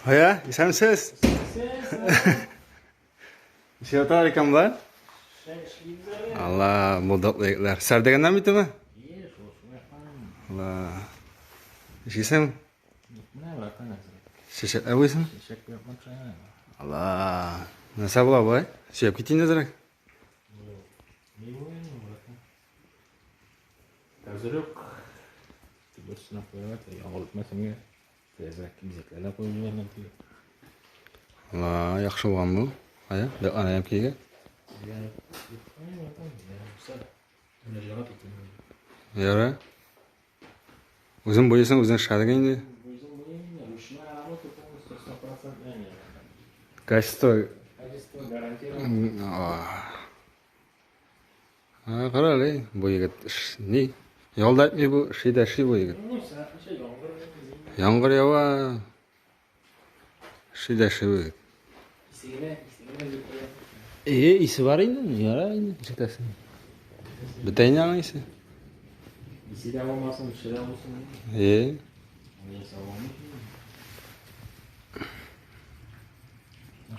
Ая, исәнмесез. Ничек яталар икән болар? Алла, булдыклы егетләр. Сәр дигәннән битеме? Алла. Ничексең? Чәчәкләр буйсың? Алла. Нәрсә була болай? Сөяп кит инде әзрәк. Әзрәк. Бер сынап куярга, яңгыр үтмәсен генә. Әзрәк бизәкләр дә куеп җибәргән теге. Ла, яхшы булган бу. Ая, бер ана ям кигә. Яра. Үзең буйсың, үзең эшләдең инде. Качество. Качество гарантировано. А, кара әле, бу егет ни? Ял да итми бу, эшли дә эшли бу егет. Яңгыр ява. Эшли дә эшли бу егет. Э, исе бар инде, яра инде, ишетәсең. Бетә инде аның исе. Исе дә булмасын, эше дә булсын. Э.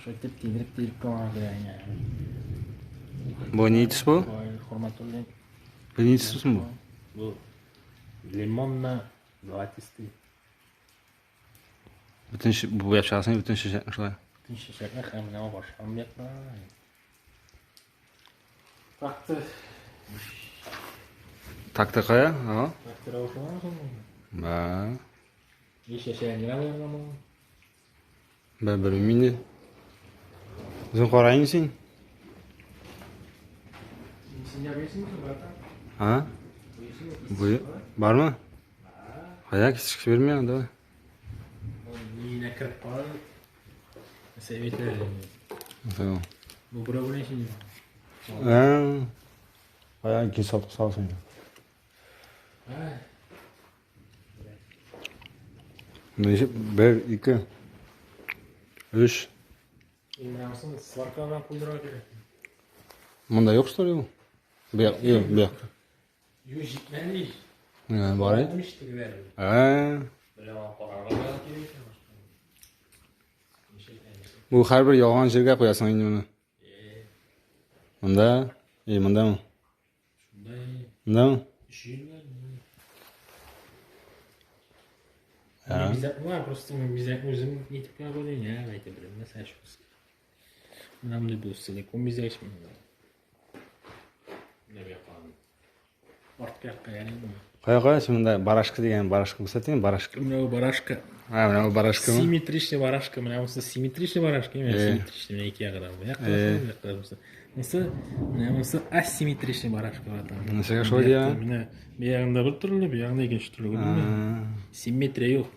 Шулай итеп тидереп тидереп калырга кирәк инде. Бу ни төс бу? Хөрмәтуллин. Бу ни төс бу? Бу лимонно золотистый. Бөтен бу япчасын бөтен чәчәкне шулай. Бөтен чәчәкне һәм менә башкам якта. Такты. Такты кая? Ага. Такты равышланган. Ба. И чәчәген генә буярга. Бә белмим инде. Үзең кара инде син. Син ябыйсыңмы, братан? А? Бу бармы? Кая кисешкә бирми анда, давай. Мине кереп калды. Советлар. Все. Бу берәү белән син. А. Кая ике сатып салсың. Ничек? Бер, ике, өч. Инде сварка белән куйдырырга кирәк. Монда юк, что ли ул? Бу як, юк, бу як. Юк, җитмәде ич. Менә бар. Җитмеш тегеләр. Ә. Белән карарга да кирәк. Бу һәрбер ялган җиргә куясың инде моны. Монда, и мондамы? Мондамы? Ә. Бизәк була, просто мин бизәк үзем нитеп кенә куйдым, я, әйтә беләм, нәрсә шул. Менә мондый бу силикон бизәк менә. Менә бу якка. Артка якка ярый бу. Кая кая син монда барашка дигән барашка күрсәтең, барашка. Менә бу барашка. А, менә бу барашкамы? Симметричный барашка, менә монысы симметричный барашка, менә симметричный, менә ике ягы да. Бу якта, бу якта булса. Монысы, менә монысы асимметричный барашка братан. Нәрсәгә шулай дия? Менә бу ягында бер төрле, бу ягында икенче төрле, күрдеңме? Симметрия юк.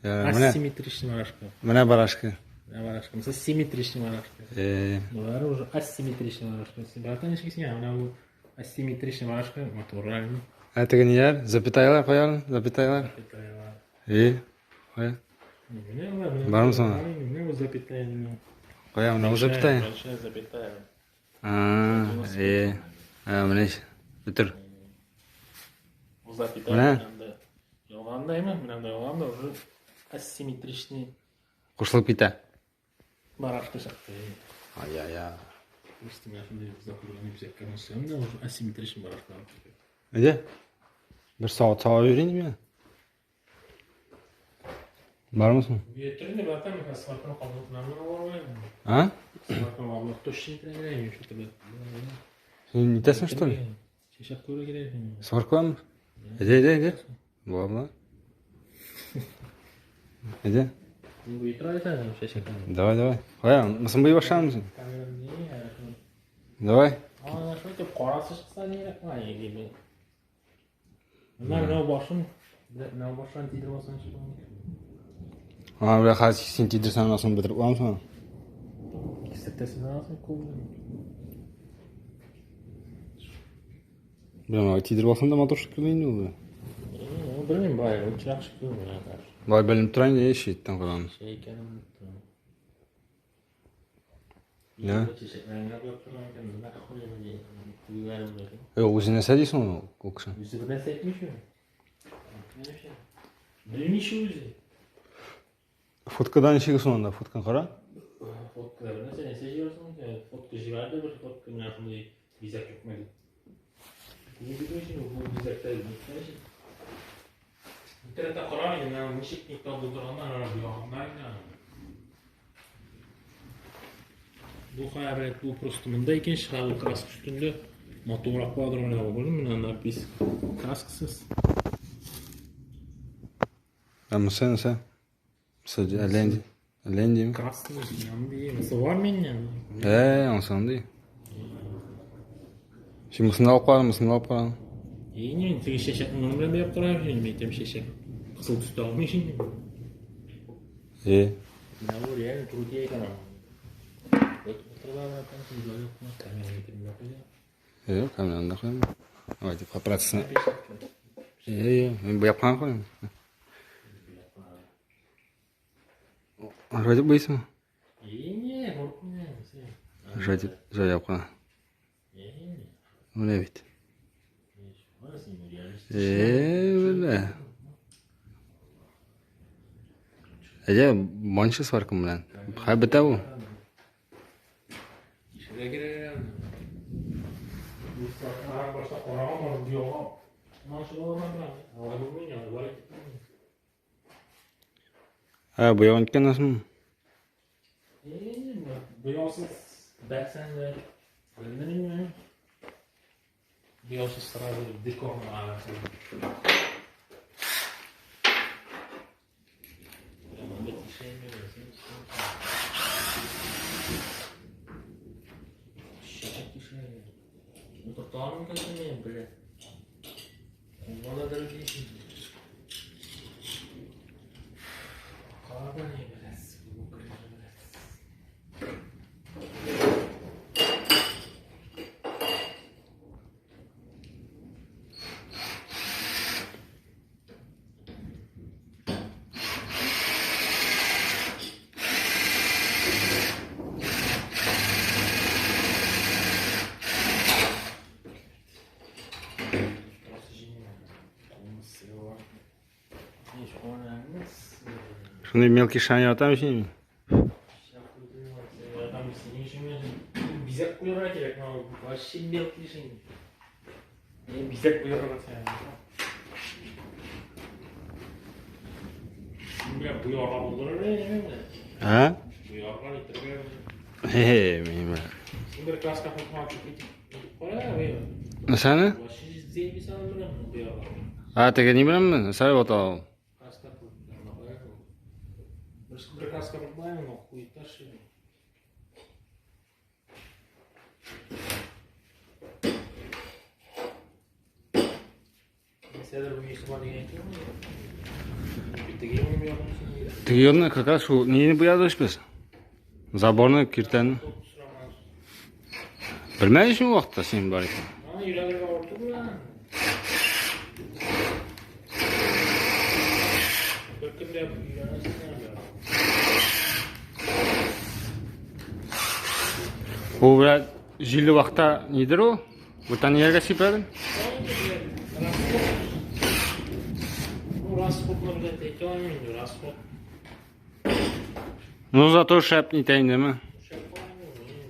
Асимметричный барашка. Менә барашка. Менә барашка. Монысы симметричный барашка. Болары уже асимметричный барашка. Син братан ничек син, менә бу асимметричный барашка матуррак. Ә теге ниләр? Запятаялар куялар, запятаялар. Запятаялар. И, кая? Бармы соң? Менә бу запятая. Кая, менә бу запятая? Большая запятая. А, э, а, менә бетер. Бу запятая менә ялганда әйме, менә монда ялганда уже асимметричный. Кушылып китә. Барашка чыкты. Ай-яй-яй. Просто менә шундый закругленный бизәккә бассам да уже асимметричный барашка. Әйдә. Бер савыт сава бирин миңа. Бармы соң? Бөтен братан, мин сварканы кабул кылам. А? Сварканы кабул точно кирәк, что-то. Син нитәсең, что ли? Чәчәк күрә кирәк. Сваркаламы? Әйдә, әйдә, әйдә. Була, була. Әйдә. Бу итра итә, чәчәк. Давай, давай. Кая, мысын буй башламыз. Давай. Ана шул итеп карасы чыкса ни рәхмәт. Менә менә башын, менә башын тидереп алсаң чыга. А, бля, хәзер син тидерсәң, асын бетереп буламы соң? Кисәтәсең асын күп. Бля, менә тидереп алсаң да матур шикелле инде ул. Ну, белмим, бай, ул чирак шикелле менә. Бай беленеп тора инде, читтән караганда. Şey икәнен оныттым. Я. Юк, үзе нәрсә дисең ул ул кеше? Үзе бер нәрсә әйтми шул. Белми шул үзе. Фоткадан ничек соң анда? Фотканы кара. Фоткада бер нәрсә нәрсә җибәрсең, фотка җибәрде бер фотка менә шундый бизәк юкмы дип. Бу бит өчен бу бизәктә ничек? Интернетта карам инде, менә ничек ник булдырганнар, аны буяганнар инде. Бу кая белән бу просто монда икенче ул краска өстендә матуррак буладыр менә бу күрдеңме менә надпись краскасыз. Ә монысы нәрсә? Монысы әллә нинди. Әллә нинди. Красный андый, монысы бар миннән. Ә, анысы андый. Син монысын да алып кара, монысын да алып кара. И мин теге чәчәкне моның белән бәйләп карыйм, мин әйтәм чәчәк кызыл төстә алмый инде. Э. Менә бу реально трудия икән ул. Вот утырда братан, син болай юкмы? Камера китереп куя. Э, камераны да куям. Давайте по процессу. Э, мин буяп кына куям. Жадик буйсың? И не, куркма, син. Жадик, жаяп кына. Не, Менә бит. син реально. Э, белә. Әйдә, банчы сваркам белән. Хәй бетә бу. Ишегә кирәк. Бу сакалар башта караган бар, бу ягы. Машина бар, алай булмый, алай бар. Ә, буягын киткәннән соң. Буяусыз бәксәң дә белмим. Буяусыз сразу декор Утырталар микән мин, бля. Кулга да дөрес. Кара не, блядь, бу блядь. Просто җиңел. Кулны сыгыла. Шундый мелкий шан яратам син. Бизәк куярга кирәк, но вообще мелкий шин. Бизәк куярга син. Бля, буярга булдырыр инде. Ә? Буярга итергә. Хе, мин бля. Син бер краска куйма китеп кара, бе. Нәрсәне? Вообще заебись аны белән буярга. Ә, теге ни беләнме? Нәрсә дип атала ул? Краска куйма. Бер краска куйма, но хуета шин. Нәрсәдер бу ясы бар дигән икән. Теге елны буяган. Теге елны как раз шул нине буядык без. Заборны, киртәне. Белмәдем шул вакытта син бар икән. Ана йөрәгергә авырты белән. Бер көндә өйрәнәсең әле. Бу бля җилле вакытта нидер ул? Бүтән нигә сипәдең? Ну, расходны блядь, әйтә алмыйм инде, расход. Ну зато шәп нитә индеме? Шәп куймыйм,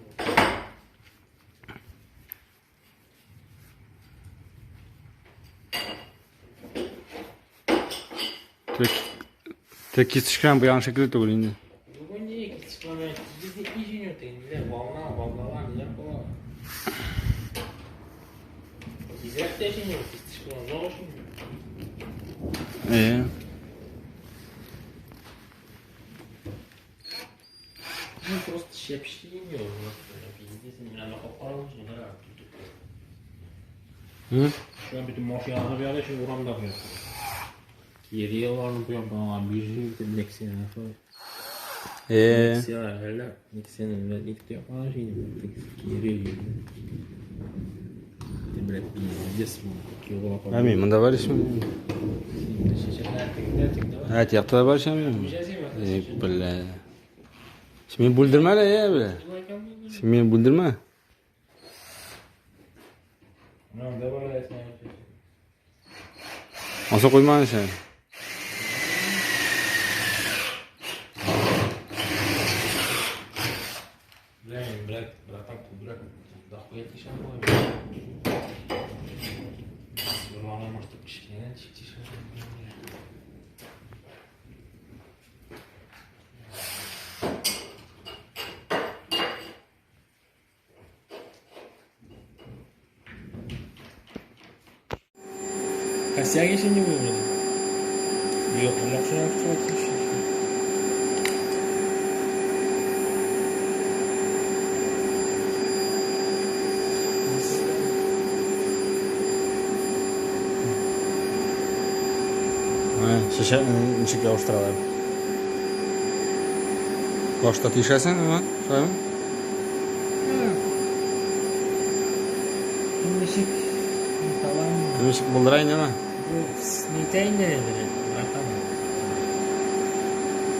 Тек тек кистешкән буяган шикелле түгел инде. Бүген ни кистешкән бездә инженер дигән, волна, волналар ниләр була. Бигрәк тә инженер кистешкән зор өчен. Э. Ну, просто шәпшти инде ул. Пиздец, мин аны капкарам өчен, да. Hı? Şu an bütün машиналар буяды, şu урамда буяды. Кирилларны буяп, биржи Nexia-ны. Э. Nexia, әллә Nexia-ны нитеп япкан инде. Кирилл. Ты, блядь, пиздец, кило. Ә мин монда бар ишме? Чәчәкләр тегендә, тегендә. Ә, тиякта да бар ишме? Э, бля. Син мине бүлдермә әле, э, бля. Син мине бүлдермә. Монда бар әле. Аса куймаган син. Косяк еще не выбрали. Ее лапшу. Шешә ничек ябыштыралар. Башта тишәсең, ма? Шулаймы? Ничек талан. Ничек булдыра инде, ма? Бу нитә инде, братан.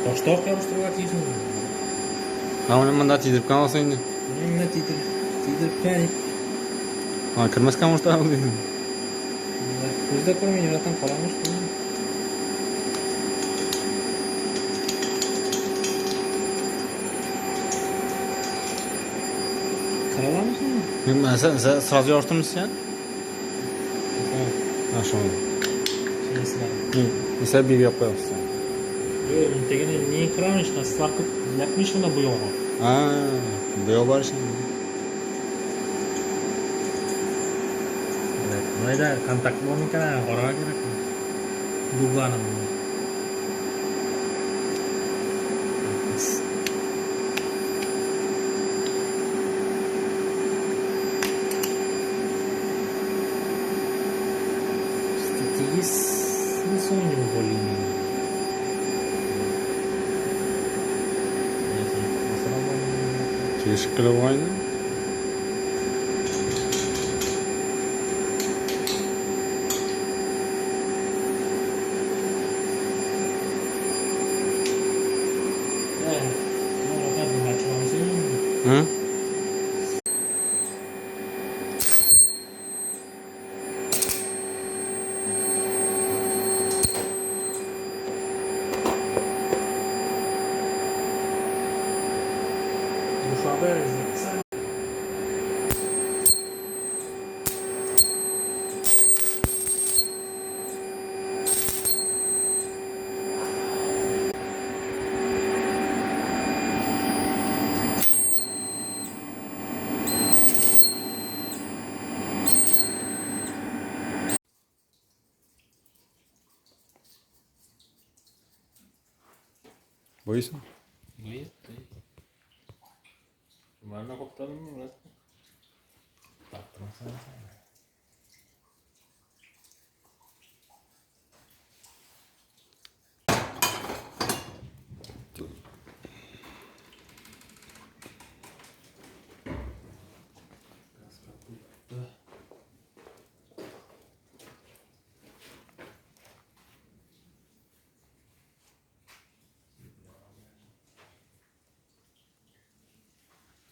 Башта ук ябыштырырга тиешсең. Һа, менә монда тидереп кенә аласың инде. Менә тидереп кенә. Ана кермәскә может ул дидем. Күз дә күрми, братан, карамыш. Мин сен сразу ябыштырмыйсың син? Ha, шуны. Нисә билгеләп куябыз. Юк, мин тегене не кырамыш, сварка эләкмеш монда буяуга. А, буяу бар ишен. Болай да контакт бар микән, карарга кирәк. Дуганы. Тигез соң инде более-менее. Тигез шикелле булган инде. Hı? Боишься? Нет. Барына коптадым брат. Таптым.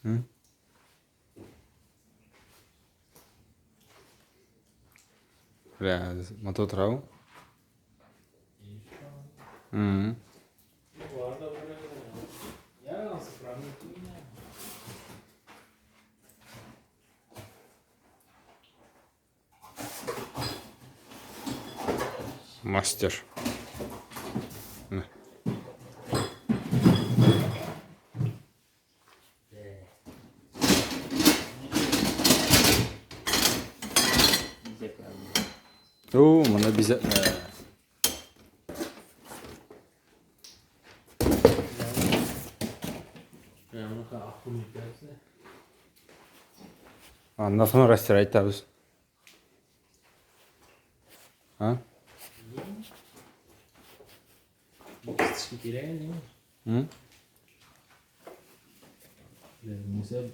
Hı? Бля, мотор траву? Угу. Мастер. О, монда бизәкләр. Аннан соң растирать итәбез. А? Кирәк инде. М? Нәрсә?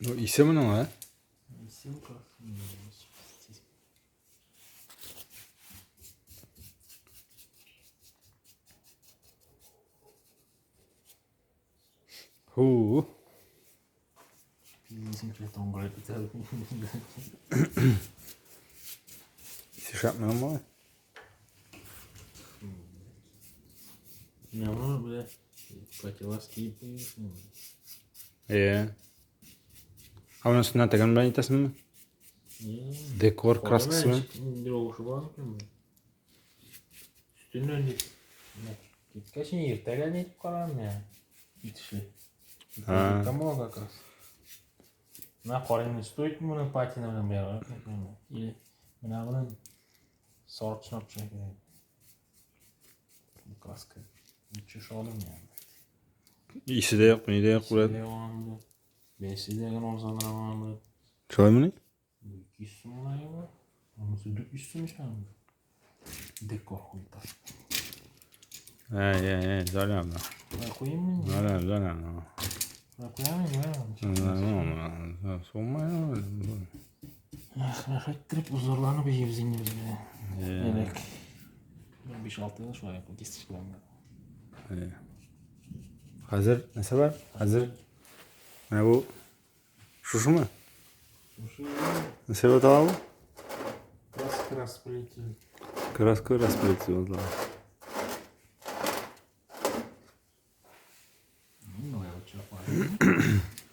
Ну, исе моның, а? Исе. Ху. Шапмы ма? Не, ну, бля, патилас киеп куйгансың. Е. А моны өстеннән теген белән итәсеңме? Декор краскасы белән. Ниндер бар икән бу. Өстеннән дип. Киткәч иртәгә нитеп карам я. Итешле. Кому как раз. На карыйм, стоит моны патина белән буярга? Или менә моны сарык кирәк. Краска. Ничего алдым я. Исе дә юк, ни дә юк, блядь. Бәясе дә генә арзанрак аның. Шулаймыни? 200 сум гына. Монысы 400 сум икән. Декор хуйта. Әй, әй, әй, залям. Куйыйм мин. Залям, залям. Куям мин. Сумма. Рәхәт узорланып йибез инде без. Элек. 5-6 ел шулай кистечка белән. Хәзер нәрсә бар? Хәзер менә бу шушымы? Шушы. Нәрсә дип атала бу? Краска распылитель. Краска распылитель дип атала.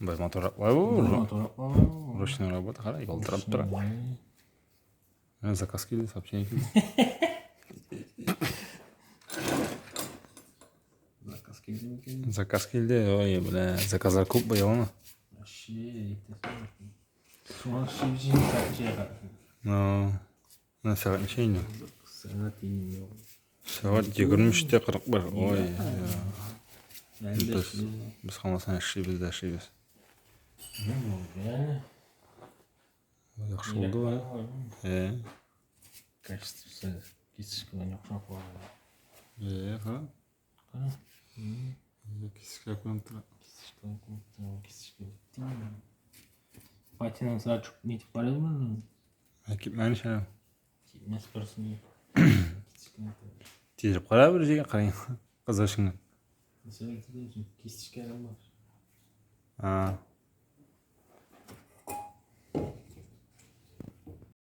Без моторак бу. Ручная работа, кара, ялтырап тора. Заказ килде, сообщение килде. Заказ килде микән? Заказ килде, ой, бля, заказлар күп быелмы? Вообще, Суган. Ну, на сәгать ничә инде? Сәгать инде. Сәгать 23:41. Ой, без хамасын эшлибез дә эшлибез. Реально. Яхшы булды ба? Э. Качествосы кисточкадан яхшырак була. Э, ха. Кара. Кисточка күренеп тора. Кисточкадан күренеп тора, кисточка. Патинаны сразу нитеп карадымы? Ә кипмәгән әле. Кипмәс берсен. Тизрәк кара бер җиргә караң. Кызышыңны. Кисточка бар. А.